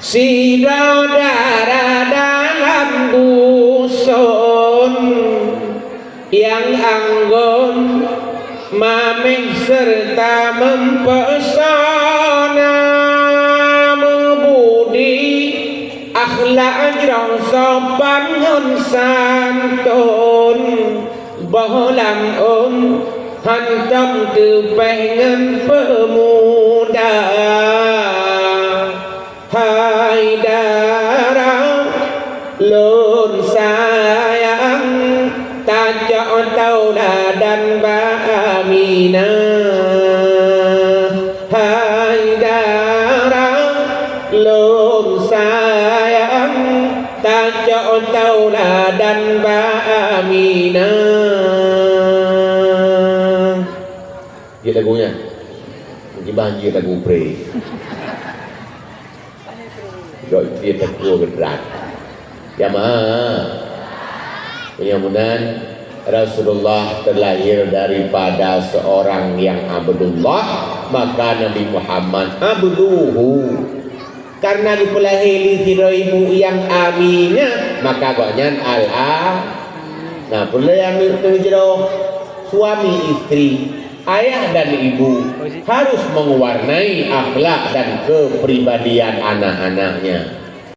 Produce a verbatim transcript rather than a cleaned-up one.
Sidroe dara dalam duson nyang anggon, mamèh seureuta meupeusona, meubudi, akhlak jroh sopan ngon santôn, boh lam ôn hantom teupèh ngon peumuda. Hai dara lôn sayang, tacok tauladan bak Aminah. Hai dara lôn sayang, tacok tauladan bak Aminah. Jeuet lagu nyan. Gibah jeuet lagu pre. Gok jeuet lagu geudrat. Ya ma. Meunyoe meunan, Rasulullah terlahir daripada seorang yang abdullah, maka Nabi Muhammad abduhu. Karena geupeulahé lé sidroe ibu nyang Aminah, maka gobnyan al-a-, nah, peue lé aneuk jroh, suami istri, ayah dan ibu harus mewarnai akhlak dan kepribadian anak-anaknya.